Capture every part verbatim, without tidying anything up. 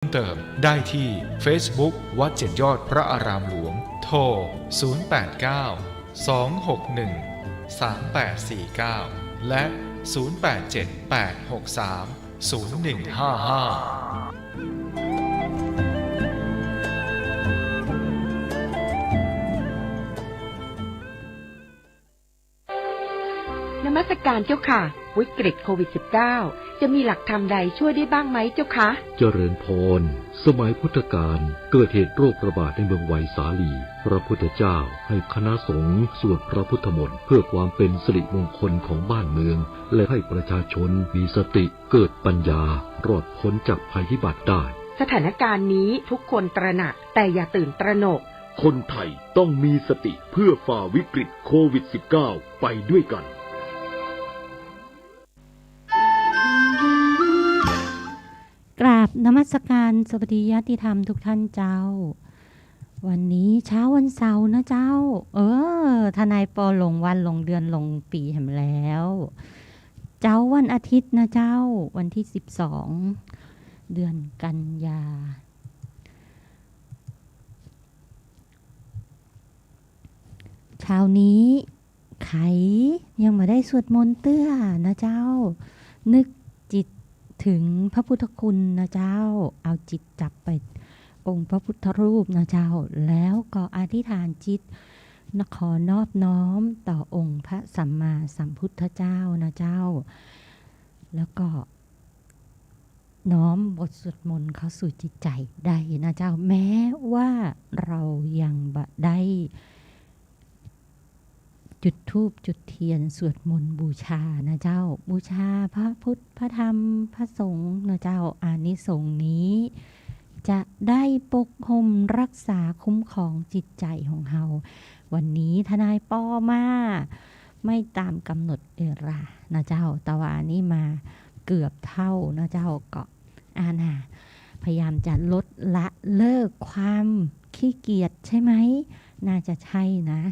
เติมได้ที่เฟซบุ๊กวัดเจ็ดยอดพระอารามหลวง โทร ศูนย์แปดเก้า สองหกหนึ่ง สามแปดสี่เก้า และ ศูนย์แปดเจ็ด แปดหกสาม ศูนย์หนึ่งห้าห้า นมัสการเจ้าค่ะ วิกฤตโควิดสิบเก้า จะมีหลักธรรมใดช่วยได้บ้างไหมเจ้าคะ เจริญพร สมัยพุทธกาลเกิดเหตุโรคระบาดในเมืองไวสาลี พระพุทธเจ้าให้คณะสงฆ์สวดพระพุทธมนต์เพื่อความเป็นสิริมงคลของบ้านเมือง และให้ประชาชนมีสติเกิดปัญญารอดพ้นจากภัยพิบัติได้ สถานการณ์นี้ทุกคนตระหนัก แต่อย่าตื่นตระหนก คนไทยต้องมีสติเพื่อฝ่าวิกฤตโควิดสิบเก้า ไปด้วยกัน กราบนมัสการสวัสดีญาติธรรมทุกท่านเจ้า วันนี้เช้าวันเสาร์นะเจ้า เออ ทนายปอหลงวันหลงเดือนหลงปี๋แหมแล้ว เจ๊าวันอาทิตย์นะเจ้า วันที่สิบสอง เดือนกันยา เช้านี้ใผยังบ่ได้สวดมนต์เตื้อนะเจ้า นึกจิตถึงพระพุทธคุณนะเจ้า เอาจิตจับไปองค์พระพุทธรูปนะเจ้า แล้วก็อธิษฐานจิต ขอนอบน้อมต่อองค์พระสัมมาสัมพุทธเจ้านะเจ้า แล้วก็น้อมบทสวดมนต์เข้าสู่จิตใจได้นะเจ้า แม้ว่าเรายังบ่ได้ จุดธูปจุดเทียนสวดมนต์บูชานะเจ้า บูชาพระพุทธพระธรรมพระสงฆ์นะเจ้า อานิสงส์นี้จะได้ปกห่มรักษาคุ้มครองจิตใจของเฮา วันนี้ทนายปอมาไม่ตามกำหนดเวลานะเจ้า แต่ว่านี่มาเกือบเท่านะเจ้า ก็ อ่า น่ะ พยายามจะลดละเลิกความขี้เกียจใช่ไหม น่าจะใช่นะ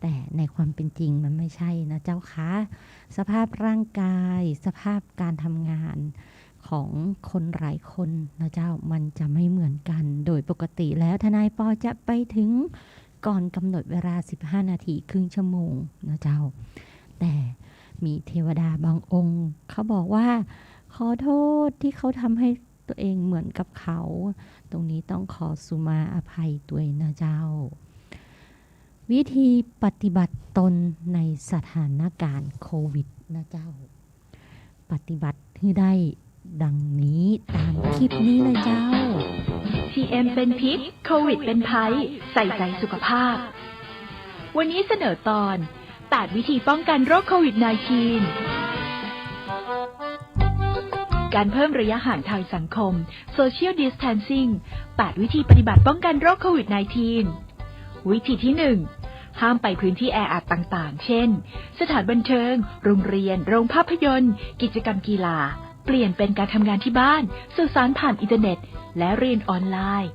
แต่ในความเป็นจริงมันไม่ใช่นะเจ้าคะ สภาพร่างกาย สภาพการทำงานของคนหลายคนนะเจ้า มันจะไม่เหมือนกัน โดยปกติแล้วทนายปอจะไปถึงก่อนกำหนดเวลาสิบห้านาที ครึ่งชั่วโมงนะเจ้า แต่มีเทวดาบางองค์เขาบอกว่า ขอโทษที่เขาทำให้ ตัวเองเหมือนกับเขา ตรงนี้ต้องขอสุมาอภัยตวยนะเจ้า วิธีปฏิบัติตนในสถานการณ์โควิดนะเจ้า ปฏิบัติหื้อได้ดังนี้ตามคลิปนี้เลยเจ้า ทีเอ็มเป็นพิษ โควิดเป็นภัย ใส่ใจสุขภาพ วันนี้เสนอตอน แปดวิธีป้องกันโรคโควิดสิบเก้า การเพิ่มระยะห่างทางสังคม Social Distancing แปดวิธีปฏิบัติป้องกันโรคโควิดสิบเก้า วิธีที่หนึ่ง ห้ามไปพื้นที่แออัดต่างๆ เช่น สถานบันเทิง โรงเรียน โรงภาพยนตร์ กิจกรรมกีฬา เปลี่ยนเป็นการทำงานที่บ้าน สื่อสารผ่านอินเทอร์เน็ต และเรียนออนไลน์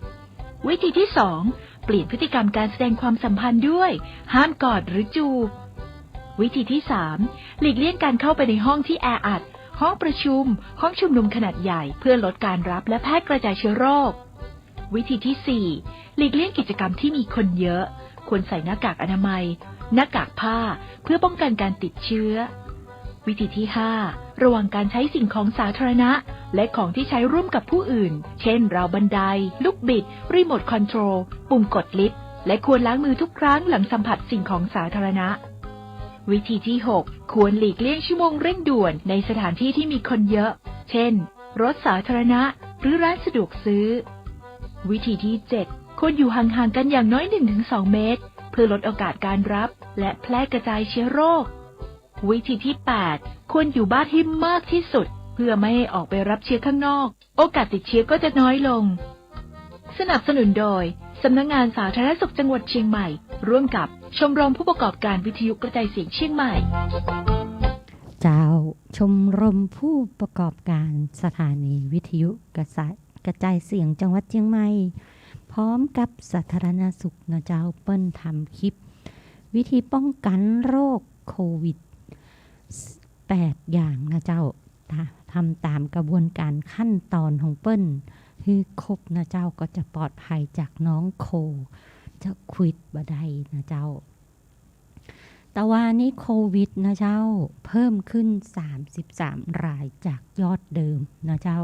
วิธีที่สอง เปลี่ยนพฤติกรรมการแสดงความสัมพันธ์ด้วย ห้ามกอดหรือจูบ วิธีที่สาม หลีกเลี่ยงการเข้าไปในห้องที่แออัด ห้องประชุม ห้องชุมนุมขนาดใหญ่ เพื่อลดการรับและแพร่กระจายเชื้อโรค วิธีที่สี่ หลีกเลี่ยงกิจกรรมที่มีคนเยอะ ควรใส่หน้ากากอนามัย หน้ากากผ้า เพื่อป้องกันการติดเชื้อ วิธีที่ห้า ระวังการใช้สิ่งของสาธารณะ และของที่ใช้ร่วมกับผู้อื่น เช่น ราวบันได ลูกบิด รีโมทคอนโทรล ปุ่มกดลิฟต์ และควรล้างมือทุกครั้งหลังสัมผัสสิ่งของสาธารณะ วิธีที่หก ควรหลีกเลี่ยงชั่วโมงเร่งด่วนในสถานที่ที่มีคนเยอะ เช่น รถสาธารณะ หรือร้านสะดวกซื้อ วิธีที่เจ็ด ควรอยู่ห่างๆ กันอย่างน้อย หนึ่งถึงสองเมตร เพื่อลดโอกาสการรับ และแพร่กระจายเชื้อโรค วิธีที่แปด ควรอยู่บ้านให้มากที่สุด เพื่อไม่ให้ออกไปรับเชื้อข้างนอก โอกาสติดเชื้อก็จะน้อยลง สนับสนุนโดย สำนักงานสาธารณสุขจังหวัดเชียงใหม่ ร่วมกับชมรมผู้ประกอบการวิทยุกระจายเสียงเชียงใหม่ เจ้า ชมรมผู้ประกอบการสถานีวิทยุกระจาย กระจายเสียงจังหวัดเชียงใหม่ พร้อมกับสาธารณสุขนะเจ้า เปิ้นทำคลิปวิธีป้องกันโรคโควิด แปดอย่างนะเจ้า ตา- ทำตามกระบวนการขั้นตอนของเปิ้น หื้อครบนะเจ้า ก็จะปลอดภัยจากน้องโค จะควิดบ่ได้นะเจ้า ตะวานี้โควิดนะเจ้า เพิ่มขึ้นสามสิบสามรายจากยอดเดิมนะเจ้า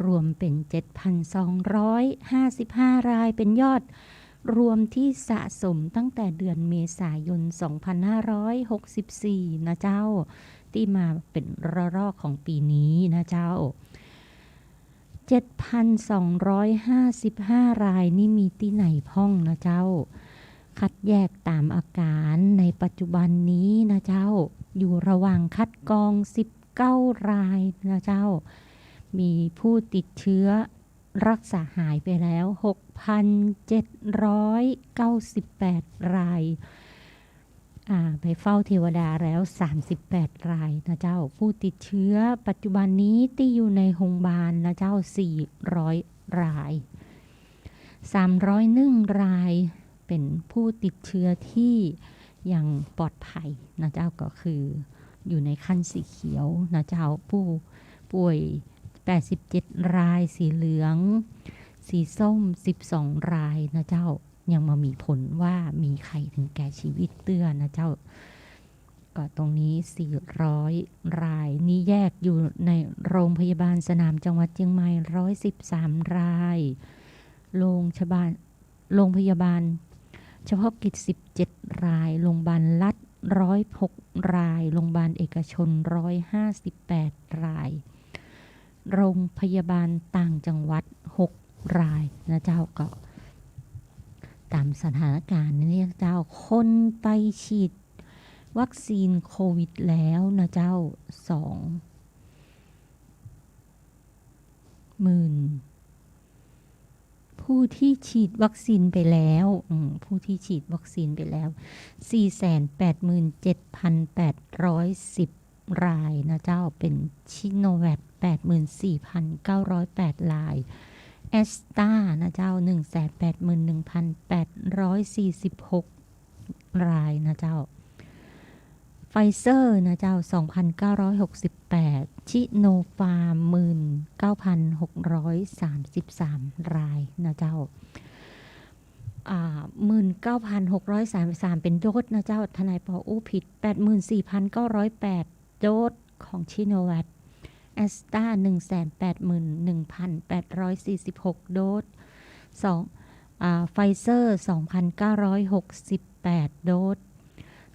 รวมเป๋นเจ็ดพันสองร้อยห้าสิบห้าราย เป๋นยอดรวมตี้สะสมตั้งแต่เดือนเมษายนสองพันห้าร้อยหกสิบสี่นะเจ้า ตี้มาเป๋นระลอกของปี๋นี้นะเจ้า เจ็ดพันสองร้อยห้าสิบห้ารายนี้มีตี้ไหนพ่องนะเจ้า คัดแยกต๋ามอาก๋านในปัจจุบันนี้นะเจ้า อยู่ระหว่างคัดกรองสิบเก้ารายนะเจ้า มีผู้ติดเชื้อรักษาหายไปแล้วหกพันเจ็ดร้อยเก้าสิบแปดราย อ่า ไปเฝ้าเทวดาแล้วสามสิบแปดรายนะเจ้า ผู้ติดเชื้อปัจจุบันนี้ตี้อยู่ในโฮงบาลนะเจ้า สี่ร้อยราย สามร้อยหนึ่งรายเป๋นผู้ติดเชื้อตี้ยังปลอดภัยนะเจ้า ก็คืออยู่ในขั้นสีเขียวนะเจ้า ผู้ป่วยแปดสิบเจ็ดราย สีเหลือง สีส้มสิบสองรายนะเจ้า ยังบ่มีผลว่ามีใผเถิงแก่ชีวิตเตื้อนะเจ้า ก็ตรงนี้สี่ร้อยราย นี่แยกอยู่ในโรงพยาบาลสนามจังหวัดเจียงใหม่ร้อยสิบสามราย โรงพยาบาล โรงพยาบาลเฉพาะกิจสิบเจ็ดราย โรงพยาบาลรัฐร้อยหกราย โรงพยาบาลเอกชนร้อยห้าสิบแปดราย โรงพยาบาลต่างจังหวัดหกรายนะเจ้า ก็ต๋ามสถานการณ์นี่เจ้า คนไปฉีดวัคซีนโควิดแล้วนะเจ้า สองหมื่น ผู้ที่ฉีดวัคซีนไปแล้ว อืม ผู้ที่ฉีดวัคซีนไปแล้ว สี่แสนแปดหมื่นเจ็ดพันแปดร้อยสิบรายนะเจ้า เป๋นซิโนแวค แปดหมื่นสี่พันเก้าร้อยแปดราย แอสตรานะเจ้า หนึ่งแสนแปดหมื่นหนึ่งพันแปดร้อยสี่สิบหกรายนะเจ้า ไฟเซอร์นะเจ้า สองพันเก้าร้อยหกสิบแปด ซิโนฟาร์ม หมื่นเก้าพันหกร้อยสามสิบสามรายนะเจ้า อ่า หมื่นเก้าพันหกร้อยสามสิบสามเป๋นโดสนะเจ้า ทนายปออู้ผิด แปดหมื่นสี่พันเก้าร้อยแปดโดสของซิโนแวค แอสตรา หนึ่งแสนแปดหมื่นหนึ่งพันแปดร้อยสี่สิบหกโดส สอง อ่า ไฟเซอร์ สองพันเก้าร้อยหกสิบแปดโดส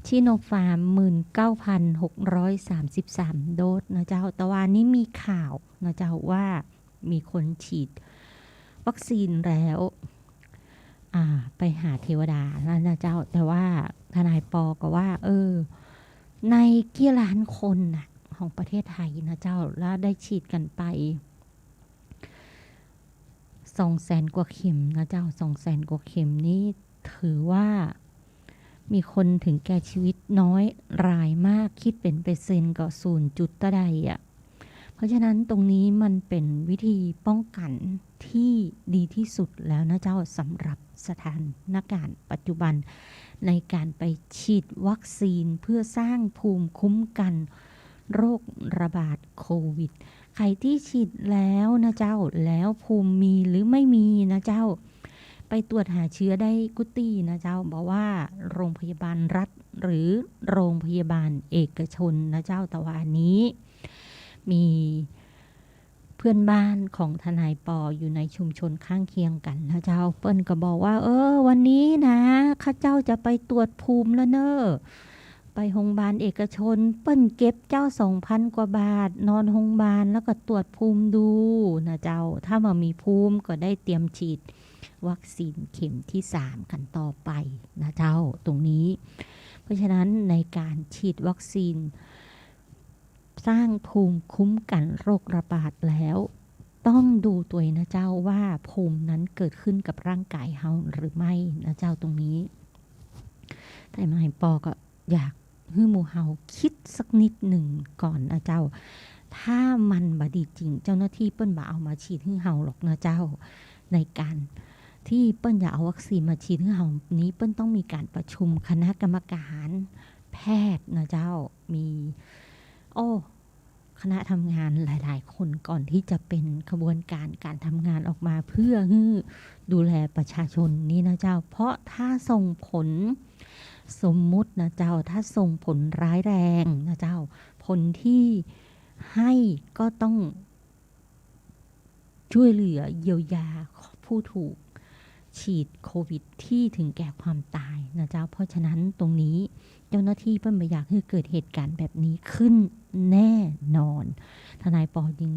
ซิโนฟาร์ม หมื่นเก้าพันหกร้อยสามสิบสามโดสนะเจ้า ตะวานี้มีข่าวนะเจ้า ว่ามีคนฉีดวัคซีนแล้ว อ่า ไปหาเทวดาแล้วนะเจ้า แต่ว่าทนายปอก็ว่า เออ ในกี่ล้านคนน่ะ ของประเทศไทยนะเจ้า แล้วได้ฉีดกั๋นไป สองแสนกว่าเข็มนะเจ้า สองแสนกว่าเข็มนี้ ถือว่ามีคนเถิงแก่ชีวิตน้อยรายมาก คิดเป๋นเปอร์เซ็นต์ก็ศูนย์จุดเต้าใดอะ เพราะฉะนั้นตรงนี้มันเป๋นวิธีป้องกั๋นตี้ดีตี้สุดแล้วนะเจ้า สำหรับสถานการณ์ปัจจุบัน ในก๋านไปฉีดวัคซีนเพื่อสร้างภูมิคุ้มกั๋นโรคระบาดโควิด ใผตี้ฉีดแล้วนะเจ้า แล้วภูมิมีหรือไม่มีนะเจ้า ไปตรวจหาเชื้อได้กู้ตี้นะเจ้า บ่ว่าโรงพยาบาลรัฐหรือโรงพยาบาลเอกชนนะเจ้า ตะวานี้ มีเพื่อนบ้านของทนายปออยู่ในชุมชนข้างเคียงกั๋นนะเจ้า เปิ้นก็บอกว่า เออ วันนี้นะ ข้าเจ้าจะไปตรวจภูมิแล้วเน่อ ไปโฮงบาลเอกชน เปิ้นเก็บเจ้าสองพันกว่าบาท นอนโฮงบาลแล้วก็ตรวจภูมิดูนะเจ้า ถ้าบ่มีภูมิก็ได้เตรียมฉีดวัคซีนเข็มตี้สามกั๋นต่อไปนะเจ้า ตรงนี้ เพราะฉะนั้นในก๋านฉีดวัคซีนสร้างภูมิคุ้มกั๋นโรคระบาดแล้ว ต้องดูตวยนะเจ้า ว่าภูมินั้นเกิดขึ้นกับร่างก๋ายเฮาหรือไม่นะเจ้า ตรงนี้ ทนายปอก็อยากหื้อหมู่เฮาคิดสักนิดนึ่งก่อนนะเจ้า ถ้ามันบ่ดีจริง เจ้าหน้าตี้เปิ้นบ่เอามาฉีดหื้อเฮาหรอกนะเจ้า ในก๋านตี้เปิ้นจะเอาวัคซีนมาฉีดหื้อเฮานี้ เปิ้นต้องมีก๋านประชุมคณะกรรมการแพทย์นะเจ้า มี โอ้ คณะทำงานหลายๆ คนก่อนที่จะเป็นขบวนการการทำงานออกมาเพื่อหื้อดูแลประชาชนนี้นะเจ้า เพราะถ้าส่งผล สมมุตินะเจ้า ถ้าส่งผลร้ายแรงนะเจ้า ผลที่ให้ก็ต้อง ช่วยเหลือเยียวยาผู้ถูกฉีดโควิดที่ถึงแก่ความตายนะเจ้า เพราะฉะนั้นตรงนี้เจ้าหน้าที่เปิ้นบ่อยากหื้อเกิดเหตุการณ์แบบนี้ขึ้นแน่นอน ทนายปอจึง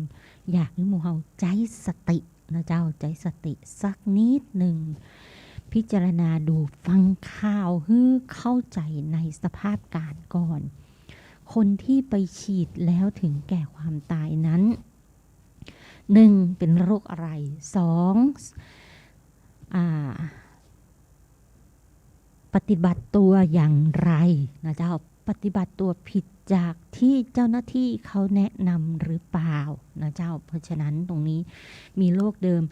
อยากหื้อหมู่เฮาใจ๊สตินะเจ้า ใจ๊สติสักนิดหนึ่ง พิจารณาดูฟังข่าวหื้อเข้าใจ๋ในสภาพการณ์ก่อน คนที่ไปฉีดแล้วถึงแก่ความตายนั้น หนึ่ง เป็นโรคอะไร สอง อ่า ปฏิบัติตัวอย่างไรนะเจ้า ปฏิบัติตัวผิดจากที่เจ้าหน้าที่เขาแนะนำหรือเปล่านะเจ้า เพราะฉะนั้นตรงนี้มีโรคเดิม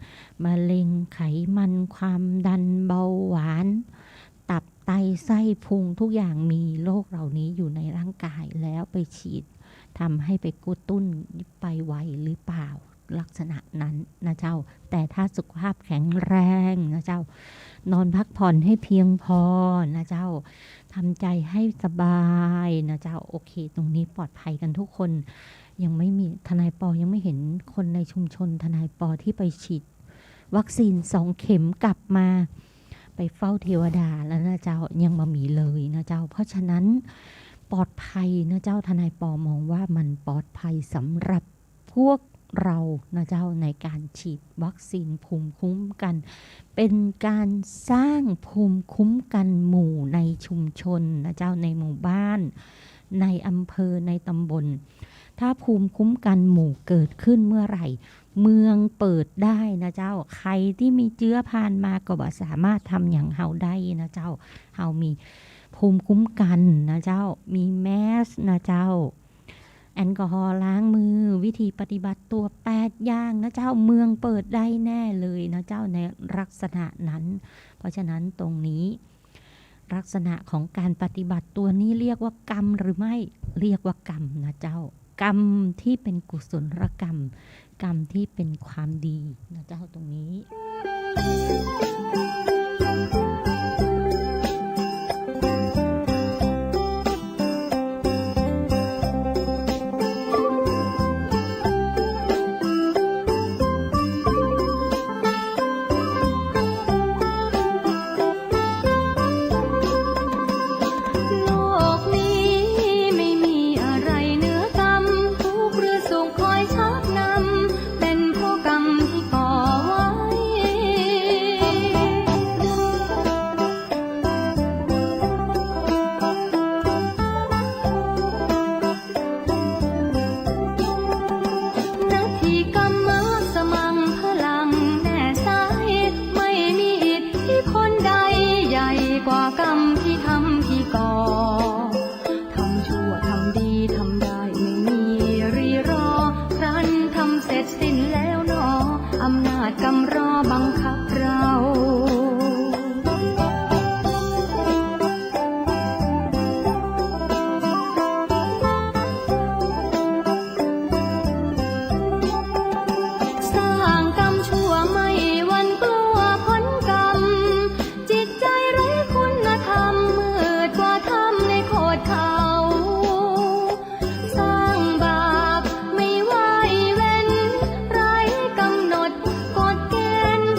มะเร็ง ไขมัน ความดัน เบาหวาน ตับ ไต ไส้พุง ทุกอย่างมีโรคเหล่านี้อยู่ในร่างกาย แล้วไปฉีด ทำให้ไปกระตุ้นไปไวหรือเปล่า ลักษณะนั้นนะเจ้า แต่ถ้าสุขภาพแข็งแรงนะเจ้า นอนพักผ่อนให้เพียงพอนะเจ้า ทำใจให้สบายนะเจ้า โอเค ตรงนี้ปลอดภัยกันทุกคน ยังไม่มี ทนายปอยังไม่เห็นคนในชุมชนทนายปอที่ไปฉีด วัคซีนสองเข็มกลับมา ไปเฝ้าเทวดาแล้วนะเจ้า ยังบ่มีเลยนะเจ้า เพราะฉะนั้นปลอดภัยนะเจ้า ทนายปอมองว่ามันปลอดภัยสำหรับพวกเรานะเจ้า ในการฉีดวัคซีนภูมิคุ้มกัน เป็นการสร้างภูมิคุ้มกันหมู่ในชุมชนนะเจ้า ในหมู่บ้าน ในอำเภอ ในตำบล ถ้าภูมิคุ้มกันหมู่เกิดขึ้นเมื่อไหร่ เมืองเปิดได้นะเจ้า ใผตี้มีเจื๊อผ่านมาก็บ่สามารถทำหยังเฮาได้นะเจ้า เฮามีภูมิคุ้มกันนะเจ้า มีแมสนะเจ้า แอลกอฮอล์ล้างมือ วิธีปฏิบัติตัวแปดอย่างนะเจ้า เมืองเปิดได้แน่เลยนะเจ้า ในลักษณะนั้น เพราะฉะนั้นตรงนี้ ลักษณะของการปฏิบัติตัวนี้เรียกว่ากรรมหรือไม่ เรียกว่ากรรมนะเจ้า กรรมที่เป็นกุศลกรรม กรรมที่เป็นความดีนะเจ้า ตรงนี้ โลกนี้ไม่มีอะไรเหนือกรรม ทุกข์หรือสุขคอยชักนำ เป็นเพราะกรรมที่ก่อไว้ นัตถิกัมมะสมังพลัง แน่ใส ไม่มีอิทธิพลใด ใหญ่กว่ากรรมที่ทำที่ก่อ ทำชั่วทำดีทำได้ไม่มีรีรอ ครั้นทำเสร็จสิ้นแล้วหนอ อำนาจกรรมรอบังคับเรา สร้างกรรมชั่วไม่หวั่นกลัวผลกรรม จิตใจไร้คุณธรรม มืดกว่าถ้ำในโขดเขา สร้างบาปไม่ไหว้เว้น ไร้กำหนดกฎเกณฑ์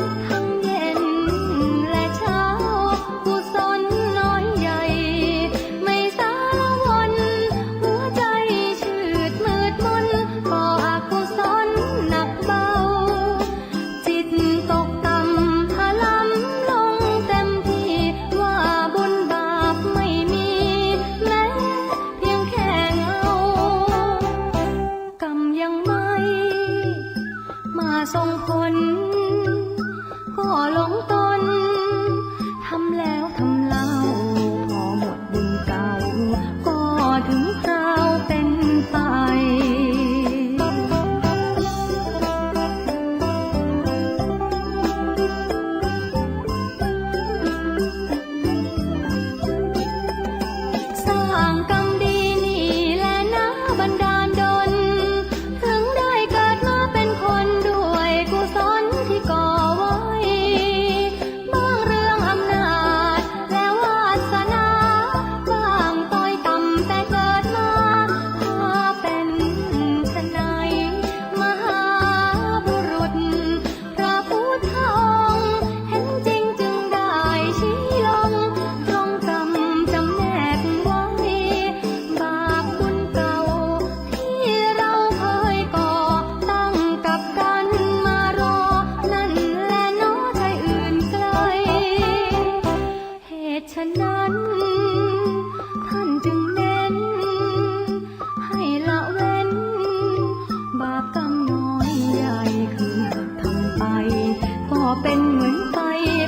เป็นเหมือนไฟ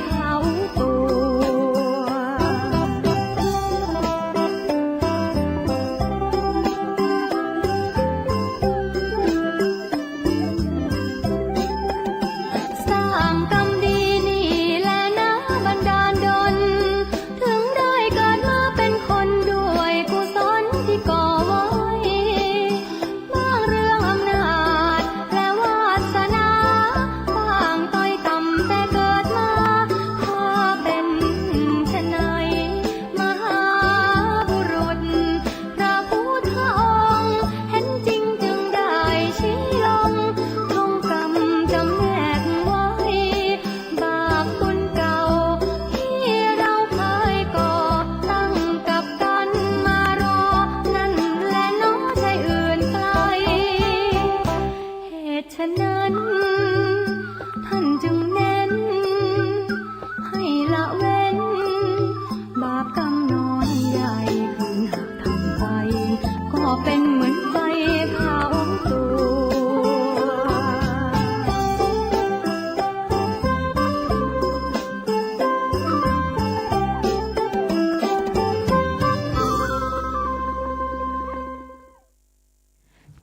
เผาตัว สร้างกรรมดีนี่แลนะบันดาลดล ถึงได้เกิดมาเป็นคนด้วยกุศลที่ก่อไว้ บ้างเรื่องอำนาจและวาสนา บ้างต้อยต่ำแต่เกิดมา ถ้าเป็นไฉน มหาบุรุษ พระพุทธองค์ เห็นจริงจึงได้ชี้ลง ท่องกำจำแนกไว้ บาปบุญเก่า ที่เราเคยก่อ ตั้งกับกันมารอ นั่นแลเนาะใช่อื่นไกล เหตุฉะนั้น ท่านจึงเน้น ให้ละเว้น บาปกรรมน้อยใหญ่ คือหากทำไป ก็เป็นเหมือนไฟเผาตัว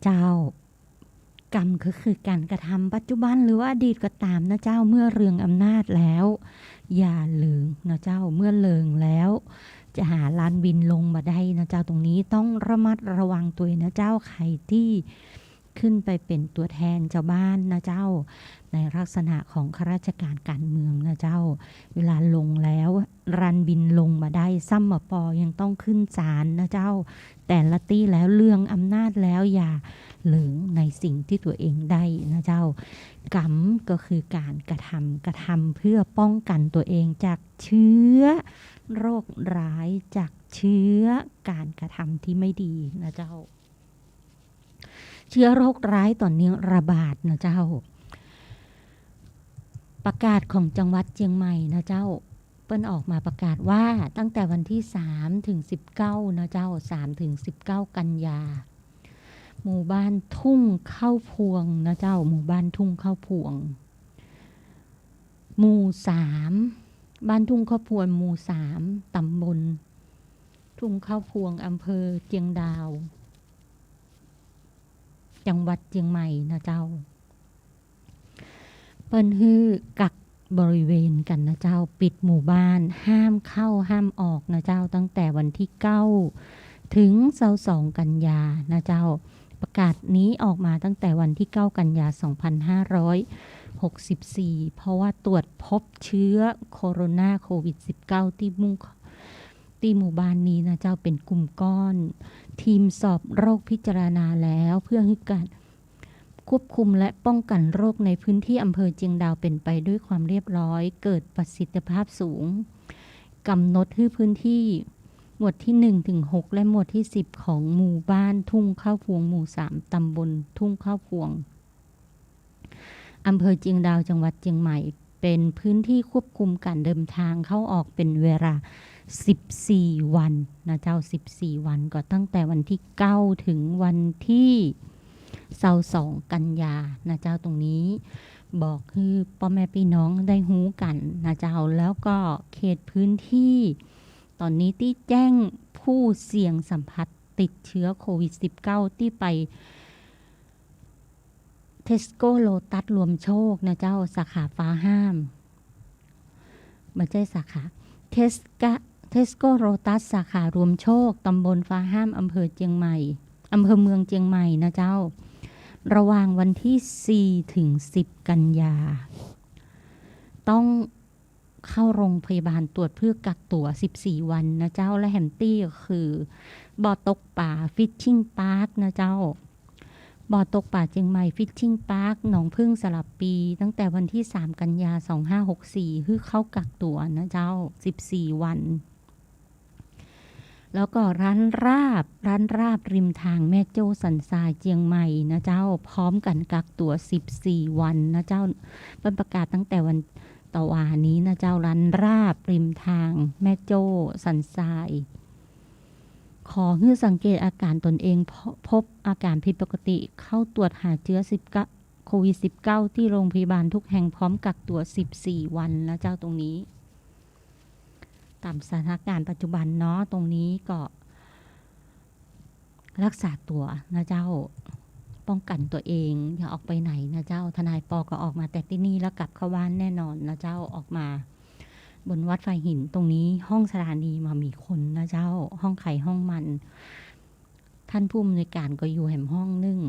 เจ้า กรรมก็คือก๋านกระทำปัจจุบันหรือว่าอดีตก็ต๋ามนะเจ้า เมื่อเริงอำนาจแล้ว อย่าเหลิงนะเจ้า เมื่อเหลิงแล้ว จะหาลานบิณฑลงบ่ได้นะเจ้า ตรงนี้ต้องระมัดระวังตวยนะเจ้า ใผตี้ขึ้นไปเป๋นตั๋วแทนจาวบ้านนะเจ้า ในลักษณะของข้าราชก๋านก๋านเมืองนะเจ้า เวลาลงแล้ว ลานบิณฑลงบ่ได้ ซ้ำบ่ปอยังต้องขึ้นศาลนะเจ้า แต่ละตี้แล้วเริงอำนาจแล้วอย่าเหลิงในสิ่งตี้ตั๋วเองได้นะเจ้า กรรมก็คือก๋านกระทำ กระทำเพื่อป้องกั๋นตั๋วเองจากเชื้อโรคร้าย จากเชื้อก๋านกระทำตี้ไม่ดีนะเจ้า เชื้อโรคร้ายต๋อนนี้ระบาดนะเจ้า ประกาศของจังหวัดเจียงใหม่นะเจ้า เปิ้นออกมาประกาศว่าตั้งแต่วันตี้สามถึงสิบเก้านะเจ้า สามถึงสิบเก้ากันยา หมู่บ้านทุ่งข้าวพวงนะเจ้า หมู่บ้านทุ่งข้าวพวง หมู่สาม บ้านทุ่งข้าวพวง หมู่สาม ต๋ำบลทุ่งข้าวพวง อำเภอเจียงดาว จังหวัดเจียงใหม่นะเจ้า เปิ้นหื้อกักบริเวณกั๋นนะเจ้า ปิดหมู่บ้าน ห้ามเข้าห้ามออกนะเจ้า ตั้งแต่วันตี้เก้าถึงซาวสองกันยานะเจ้า ประกาศนี้ออกมาตั้งแต่วันตี้เก้ากันยาสองพันห้าร้อยหกสิบสี่ เพราะว่าตรวจพบเชื้อโคโรนาโควิดสิบเก้าตี้หมู่ ตี้หมู่บ้านนี้นะเจ้า เป๋นกลุ่มก้อน ทีมสอบโรคพิจารณาแล้ว เพื่อหื้อก๋านควบคุมและป้องกั๋นโรคในพื้นตี้อำเภอเจียงดาวเป๋นไปด้วยความเรียบร้อย เกิดประสิทธิภาพสูง กำหนดหื้อพื้นตี้หมวดตี้หนึ่งถึงหก และหมวดตี้สิบ ของหมู่บ้านทุ่งข้าวพวง หมู่สาม ต๋ำบลทุ่งข้าวพวง อำเภอเจียงดาว จังหวัดเจียงใหม่ เป๋นพื้นตี้ควบคุมก๋านเดินทางเข้าออกเป๋นเวลาสิบสี่วันนะเจ้า สิบสี่วัน ก็ตั้งแต่วันตี้เก้าถึงวันตี้ซาวสองกันยานะเจ้า ตรงนี้บอกหื้อป้อแม่ปี้น้องได้ฮู้กั๋นนะเจ้า แล้วก็เขตพื้นตี้ต๋อนนี้ตี้แจ้งผู้เสี่ยงสัมผัสติดเชื้อโควิดสิบเก้าตี้ไป เทสโก้โลตัสรวมโชคนะเจ้า สาขาฟ้าห้าม บ่ใจ้สาขา เทสกะ เทสโก้โลตัสสาขารวมโชค ต๋ำบลฟ้าห้าม อำเภอเจียงใหม่ อำเภอเมืองเจียงใหม่นะเจ้า ระหว่างวันตี้สี่ถึงสิบกันยา ต้อง เข้าโรงพยาบาลตรวจเพื่อกักตั๋วสิบสี่วันนะเจ้า และแหมตี้ก็คือ บ่อตกป๋า Fishing Park นะเจ้า บ่อตกป๋าเจียงใหม่ Fishing Park หนองผึ้งสลับปี ตั้งแต่วันตี้สามกันยาสองห้าหกสี่ หื้อเข้ากักตั๋วนะเจ้า สิบสี่วัน แล้วก็ร้านราบ ร้านราบริมทางแม่โจ้สันทรายเจียงใหม่นะเจ้า พร้อมกั๋นกักตั๋วสิบสี่วันนะเจ้า เปิ้นประกาศตั้งแต่วันตะวานี้นะเจ้า ร้านราบริมทางแม่โจ้สันทราย ขอหื้อสังเกตอาก๋านตนเอง พ- พบอาก๋านผิดปกติ เข้าตรวจหาเจื๊อสิบเก้า โควิดสิบเก้าตี้โรงพยาบาลทุกแห่ง พร้อมกักตั๋วสิบสี่วันนะเจ้า ตรงนี้ ต๋ามสถานการณ์ปัจจุบันเนาะ ตรงนี้ก็ รักษาตั๋วนะเจ้า ป้องกั๋นตั๋วเอง อย่าออกไปไหนนะเจ้า ทนายปอก็ออกมาแต่ตี้นี่แล้วกลับเข้าบ้านแน่นอนนะเจ้า ออกมาบนวัดฝายหินตรงนี้ ห้องสถานีบ่มีคนนะเจ้า ห้องใผห้องมัน ท่านผู้อำนวยการก็อยู่แหมห้องนึ่ง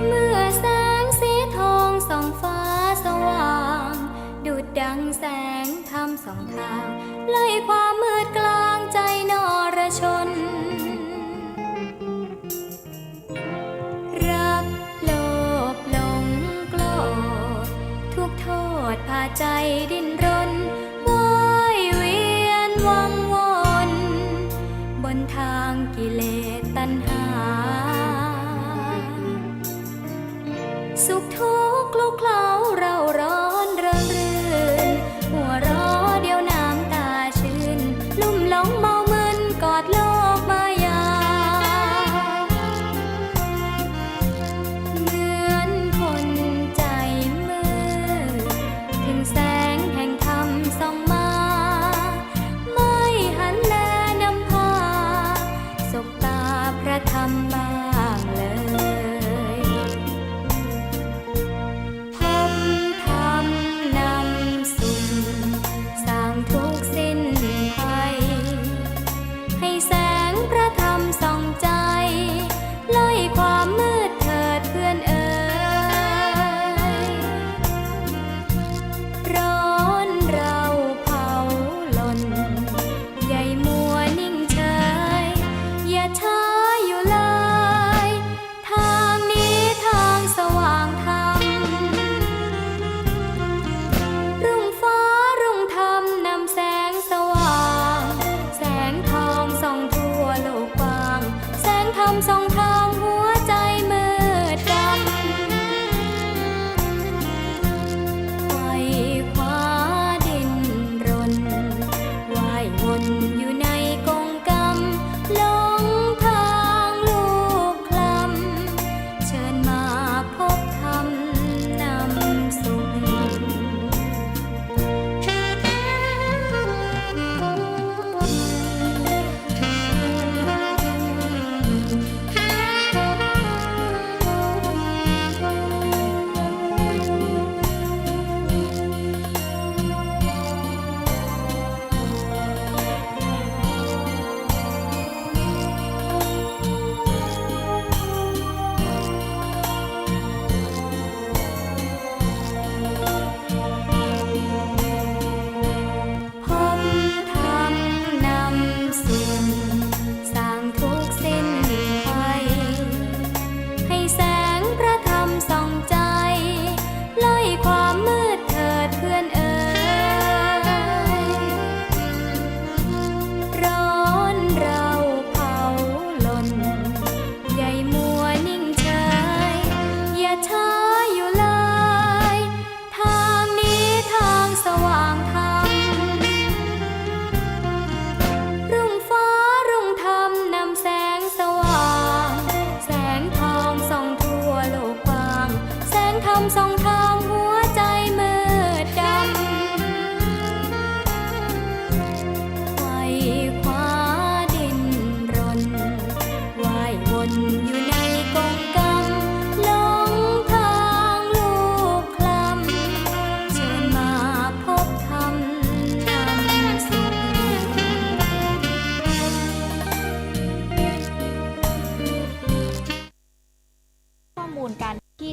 เมื่อแสงสีทองส่องฟ้าสว่าง ดุจดังแสงธรรมส่องทาง ไล่ความมืดกลางใจนรชน รักโลภหลงโกรธ ทุกข์โทษพาใจดิ้นรน ว่ายเวียนวังวน บนทางกิเลสตัณหา สุขทุกข์คลุกเคล้าเร้าร้อนเริงรื่น หัวเราะเดี๋ยวน้ำตาชื่น ลุ่มหลงเมามึนกอดโลกมายา เหมือนคนใจมืด ถึงแสงแห่งธรรมส่องมา ไม่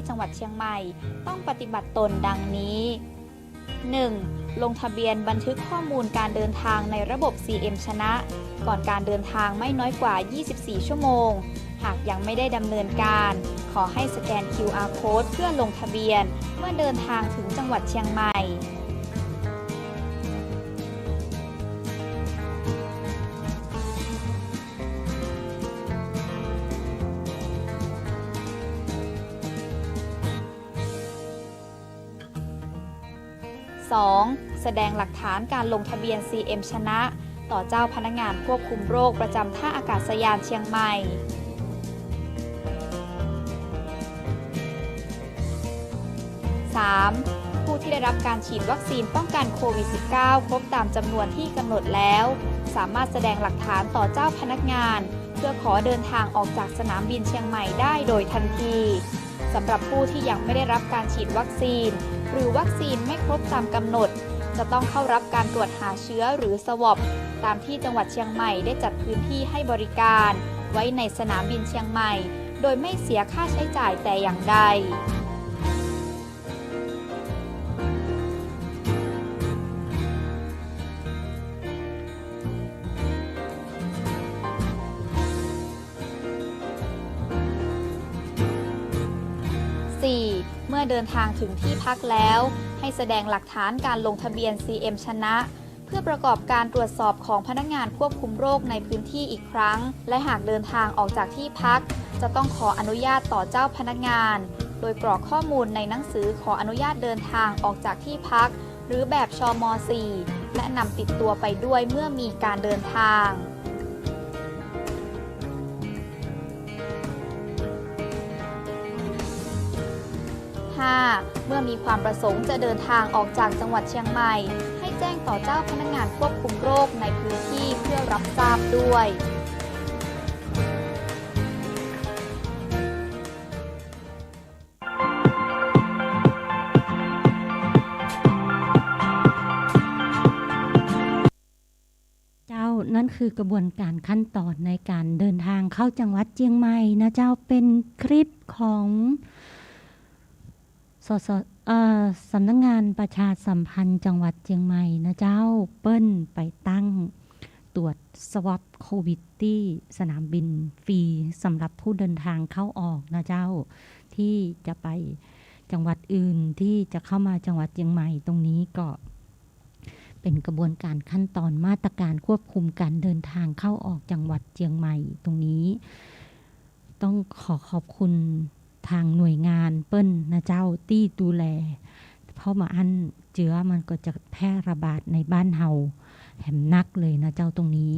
จังหวัดเชียงใหม่ ต้องปฏิบัติตนดังนี้ หนึ่ง ลงทะเบียนบันทึกข้อมูลการเดินทางในระบบ ซีเอ็ม ชนะ ก่อนการเดินทางไม่น้อยกว่า ยี่สิบสี่ ชั่วโมง หากยังไม่ได้ดำเนินการ ขอให้สแกน คิว อาร์ code เพื่อลงทะเบียนเมื่อเดินทางถึงจังหวัดเชียงใหม่ สอง แสดงหลักฐานการลงทะเบียน ซีเอ็ม ชนะ ต่อเจ้าพนักงานควบคุมโรคประจำท่าอากาศยานเชียงใหม่ สาม ผู้ที่ได้รับการฉีดวัคซีนป้องกันโควิด สิบเก้า ครบตามจำนวนที่กำหนดแล้ว สามารถแสดงหลักฐานต่อเจ้าพนักงาน เพื่อขอเดินทางออกจากสนามบินเชียงใหม่ได้โดยทันที สำหรับผู้ที่ยังไม่ได้รับการฉีดวัคซีน หรือวัคซีนไม่ครบตามกำหนด จะต้องเข้ารับการตรวจหาเชื้อหรือ swab ตามที่จังหวัดเชียงใหม่ได้จัดพื้นที่ให้บริการไว้ในสนามบินเชียงใหม่ โดยไม่เสียค่าใช้จ่ายแต่อย่างใด สี่ เมื่อเดินทางถึงที่พักแล้ว ให้แสดงหลักฐานการลงทะเบียน ซีเอ็ม ชนะ เพื่อประกอบการตรวจสอบของพนักงานควบคุมโรคในพื้นที่อีกครั้ง และหากเดินทางออกจากที่พัก จะต้องขออนุญาตต่อเจ้าพนักงาน โดยกรอกข้อมูลในหนังสือขออนุญาตเดินทางออกจากที่พัก หรือแบบ ชม. สี่ และนำติดตัวไปด้วยเมื่อมีการเดินทาง ห้า เมื่อมีความประสงค์จะเดินทางออกจากจังหวัดเชียงใหม่ ให้แจ้งต่อเจ้าพนักงานควบคุมโรคในพื้นที่เพื่อรับทราบด้วย เจ้า นั่นคือกระบวนการขั้นตอนในการเดินทางเข้าจังหวัดเจียงใหม่นะเจ้า เป็นคลิปของ สส เอ่อ สำนักงานประชาสัมพันธ์จังหวัดเจียงใหม่นะเจ้า เปิ้นไปตั้งตรวจ swab โควิดตี้สนามบินฟรีสำหรับผู้เดินทางเข้าออกนะเจ้า ที่จะไปจังหวัดอื่น ที่จะเข้ามาจังหวัดเจียงใหม่ตรงนี้ก็ เป็นกระบวนการขั้นตอนมาตรการควบคุมการเดินทางเข้าออกจังหวัดเจียงใหม่ตรงนี้ ต้องขอขอบคุณทางหน่วยงานเปิ้นนะเจ้าตี้ดูแล เพราะบ่อั้นเจื้อมันก็จะแพร่ระบาดในบ้านเฮาแหมนักเลยนะเจ้าตรงนี้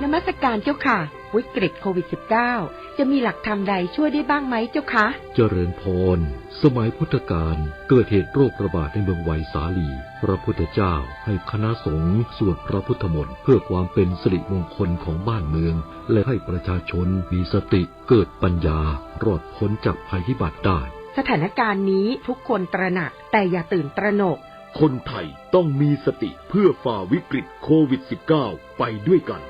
นมัสการเจ้าค่ะ วิกฤตโควิดสิบเก้า จะมีหลักธรรมใดช่วยได้บ้างไหมเจ้าคะ เจริญพร สมัยพุทธกาลเกิดเหตุโรคระบาดในเมืองไวสาลี พระพุทธเจ้าให้คณะสงฆ์สวดพระพุทธมนต์เพื่อความเป็นสิริมงคลของบ้านเมือง และให้ประชาชนมีสติ เกิดปัญญา รอดพ้นจากภัยพิบัติได้ สถานการณ์นี้ทุกคนตระหนัก แต่อย่าตื่นตระหนก คนไทยต้องมีสติเพื่อฝ่าวิกฤตโควิดสิบเก้า ไปด้วยกัน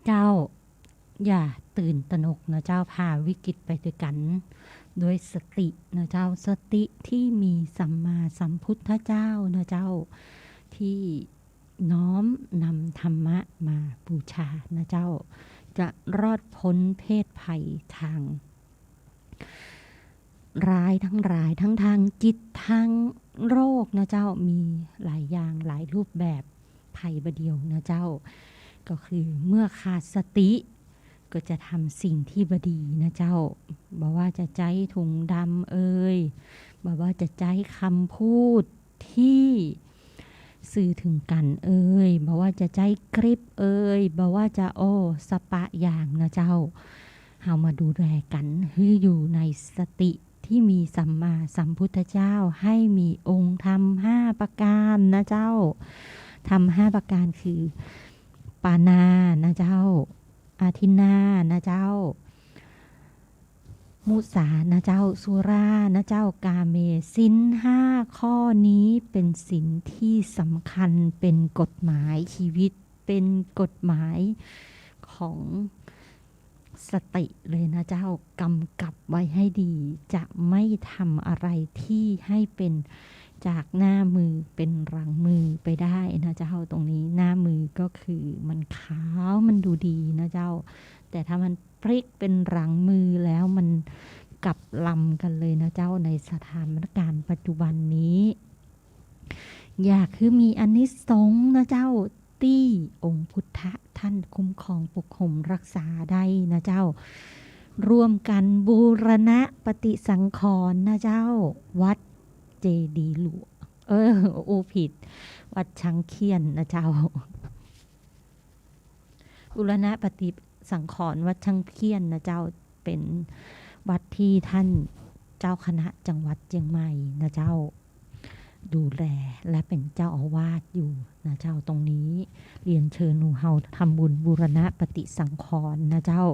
เจ้า อย่าตื่นตระหนกนะเจ้า ผ่าวิกฤตไปด้วยกัน ด้วยสตินะเจ้า สติที่มีสัมมาสัมพุทธเจ้านะเจ้า ที่น้อมนำธรรมะมาบูชานะเจ้า จะรอดพ้นเพศภัยทาง ร้ายทั้งหลาย ทั้งทางจิต ทางโรคนะเจ้า มีหลายอย่าง หลายรูปแบบ ภัยบ่าเดี่ยวนะเจ้า ก็คือเมื่อขาดสติ ก็จะทำสิ่งที่บ่ดีนะเจ้า บ่ว่าจะใจ๊ถุงดำเอย บ่ว่าจะใจ๊กำพูดที่สื่อเถิงกั๋นเอย บ่ว่าจะใจ๊คลิปเอย บ่ว่าจะ โอ้ สะปะอย่างนะเจ้า เฮามาดูแลกั๋นหื้ออยู่ในสติ ที่มีสัมมาสัมพุทธเจ้า ให้มีองค์ธรรมห้าประการนะเจ้า ธรรมห้าประการคือ ปาณานะเจ้า อาทินนานะเจ้า มุสานะเจ้า สุรานะเจ้า กาเม ศีลห้าข้อนี้เป็นศีลที่สำคัญ เป็นกฎหมายชีวิต เป็นกฎหมายของ สติเลยนะเจ้า กำกับไว้ให้ดี จะไม่ทำอะไรที่ให้เป็นจากหน้ามือเป็นหลังมือไปได้นะเจ้า ตรงนี้หน้ามือก็คือมันขาว มันดูดีนะเจ้า แต่ถ้ามันพลิกเป็นหลังมือแล้วมันกลับลำกั๋นเลยนะเจ้า ในสถานการณ์ปัจจุบันนี้ อยากหื้อมีอานิสงส์นะเจ้า ตี้องค์พุทธะท่านคุ้มครองปกครองรักษาได้นะเจ้า ร่วมกั๋นบูรณะปฏิสังขรณ์นะเจ้า วัดเจดีย์หลวง เออ อู้ผิด วัดช้างเขี้ยนนะเจ้า บูรณะปฏิสังขรณ์วัดช้างเขี้ยนนะเจ้า เป็นวัดที่ท่านเจ้าคณะจังหวัดเจียงใหม่นะเจ้า ดูแลและเป็นเจ้าอาวาสอยู่นะเจ้า ตรงนี้เรียนเชิญหมู่เฮาทำบุญบูรณะปฏิสังขรณ์นะเจ้า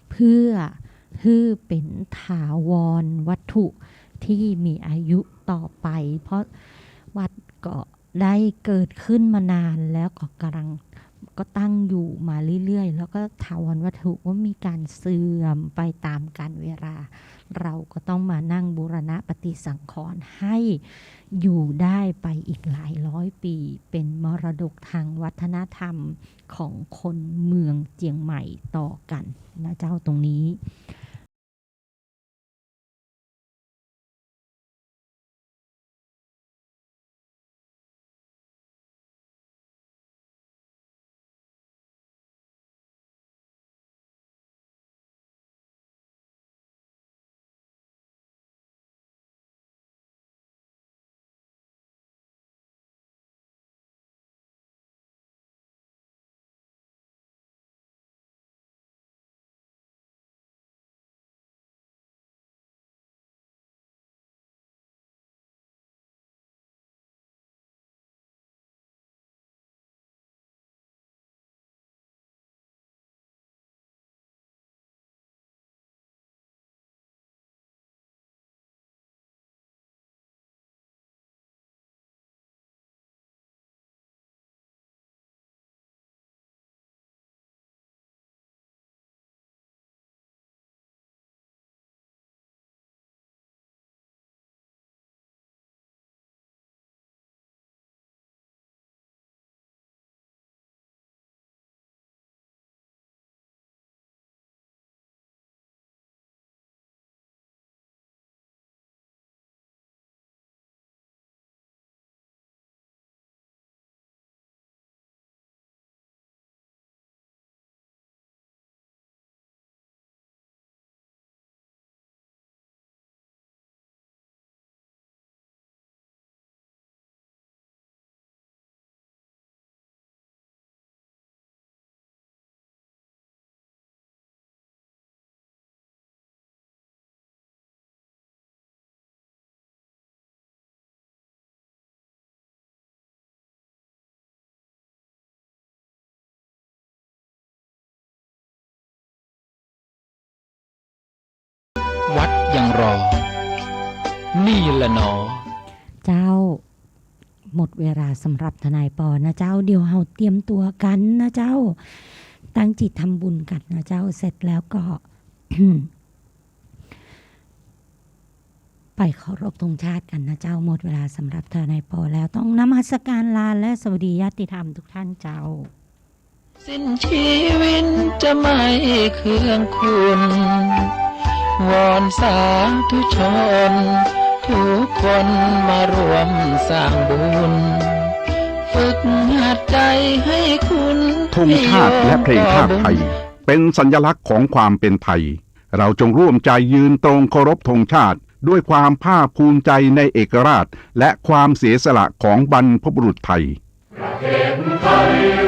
เพื่อหื้อเป็นถาวรวัตถุที่มีอายุต่อไป เพราะวัดก็ได้เกิดขึ้นมานานแล้ว ก็กำลัง ก็ตั้งอยู่มาเรื่อยๆ แล้วก็ถาวรวัตถุก็มีการเสื่อมไปตามกาลเวลา เราก็ต้องมานั่งบูรณะปฏิสังขรณ์ให้อยู่ได้ไปอีกหลายร้อยปี เป็นมรดกทางวัฒนธรรมของคนเมืองเจียงใหม่ต่อกั๋นนะเจ้า ตรงนี้ วัดยังรอ นี่แหละหนอ เจ้า หมดเวลาสำหรับทนายปอนะเจ้า เดี๋ยวเฮาเตรียมตั๋วกั๋นนะเจ้า ตั้งจิตทำบุญกั๋นนะเจ้า เสร็จแล้วก็ ไปเคารพธงชาติกั๋นนะเจ้า หมดเวลาสำหรับทนายปอแล้ว ต้องนมัสการลาและสวัสดีญาติธรรมทุกท่านเจ้า สิ้นชีวิตจะไม่เคืองคุณ วอนสาธุชน ทุกคนมาร่วมสร้างบุญ ฝึกหัดใจให้คุณ ธงชาติและเพลงชาติไทย เป็นสัญลักษณ์ของความเป็นไทย เราจงร่วมใจยืนตรงเคารพธงชาติ ด้วยความภาคภูมิใจในเอกราช และความเสียสละของบรรพบุรุษไทย ประเทศไทย